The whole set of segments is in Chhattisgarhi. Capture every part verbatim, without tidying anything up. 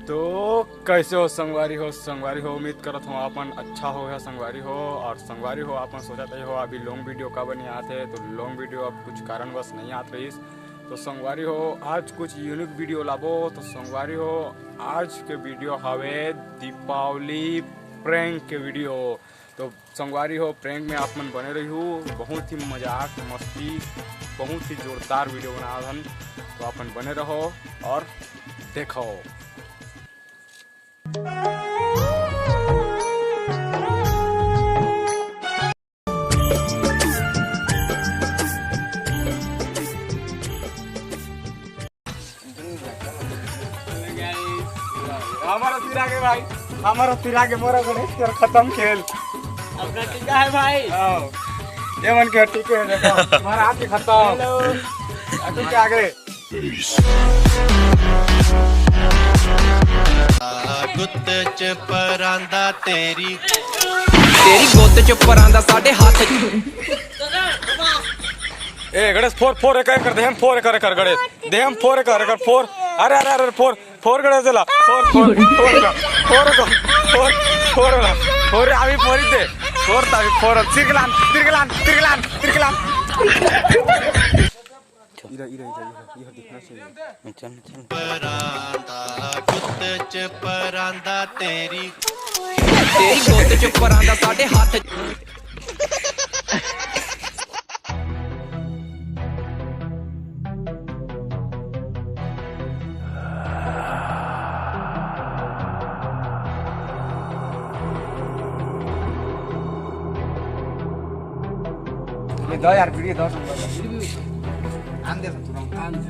तो कैसे हो संगवारी हो? संगवारी हो, उम्मीद करत हो अपन अच्छा होहू संगवारी हो। और संगवारी हो, अपन सोचत हो अभी लॉन्ग वीडियो का बनी आते, तो लॉन्ग वीडियो अब कुछ कारणवश नहीं आत रहीस। तो संगवारी हो, आज कुछ यूनिक वीडियो लाबो। तो संगवारी हो, आज के वीडियो हवे दीपावली प्रैंक के वीडियो। तो संगवारी हो, प्रैंक में आप मन बने रहिहू। बहुत ही मजाक मस्ती, बहुत ही जोरदार वीडियो बनावत हन। तो अपन बने रहो और देखो। हमारा तीर आगे भाई, हमारा तीर आगे, मोरा गणेश तेरा खत्म खेल। अपना टीका है भाई। आओ। ये मन के टीके है, देखो। हमारा हाथ ही खत्म। हेलो। अटू के आगे। ਗੁੱਤ ਚ ਪਰਾਂਦਾ ਤੇਰੀ। ਤੇਰੀ ਗੁੱਤ ਚ ਪਰਾਂਦਾ ਸਾਡੇ ਹੱਥ ਚ। ए गणेश, फोर, फोर, एक, एक कर दे हम, फोर, एक, एक कर गणेश, दे हम, फोर, एक, एक कर, फोर। अरे, अरे, अरे, फोर, फोर गणेश, ला, फोर, फोर, फोर, फोर, फोर, फोर, फोर, फोर, अभी फोर ही दे, फोर था, अभी फोर, तिरकलान, तिरकलान, तिरकलान, तिरकलान। इधर, इधर, इधर, इधर, इधर दिखना चाहिए। चल, चल। ਪਰਾਂਦਾ ਗੁੱਤ ਚ ਪਰਾਂਦਾ ਤੇਰੀ। ਤੇਰੀ ਗੁੱਤ ਚ ਪਰਾਂਦਾ ਸਾਡੇ ਹੱਥ। ये दो यार, वीडियो दो नंबर का। आन दे तुरंत। आन दे।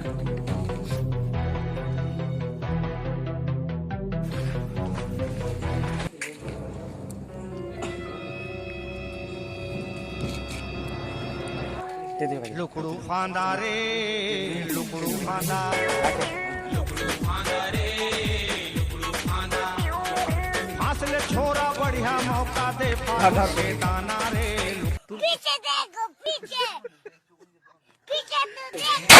दे दे भाई। लुकड़ू फांदा रे, लुकड़ू फांदा। हंस ले छोरा, बढ़िया मौका दे, फांसी के दाना रे। पीछे देखो, पीछे। पीछे तो देखो।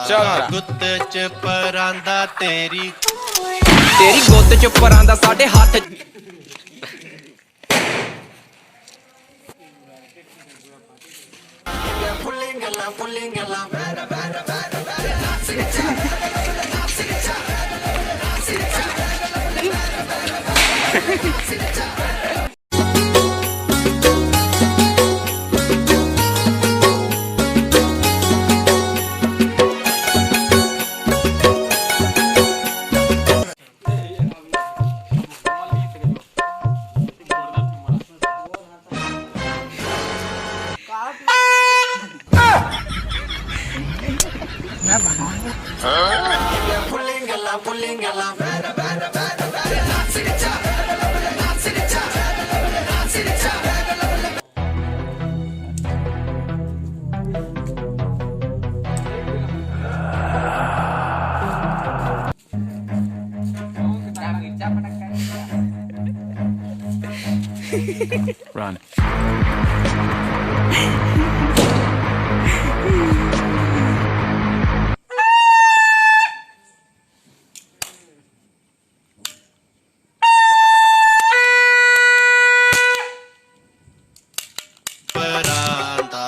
चल हमारा। ਗੁੱਤ ਚ ਪਰਾਂਦਾ ਤੇਰੀ। ਤੇਰੀ ਗੁੱਤ ਚ ਪਰਾਂਦਾ ਸਾਡੇ ਹੱਥ। Run. ਪਰਾਂਦਾ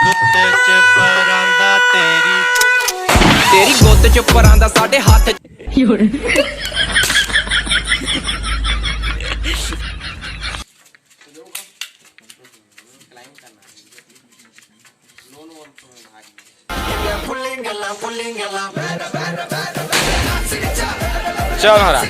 ਗੁੱਤ ਚ ਪਰਾਂਦਾ ਤੇਰੀ। ਤੇਰੀ ਗੁੱਤ ਚ ਪਰਾਂਦਾ ਸਾਡੇ ਹੱਥ। चल हमारा।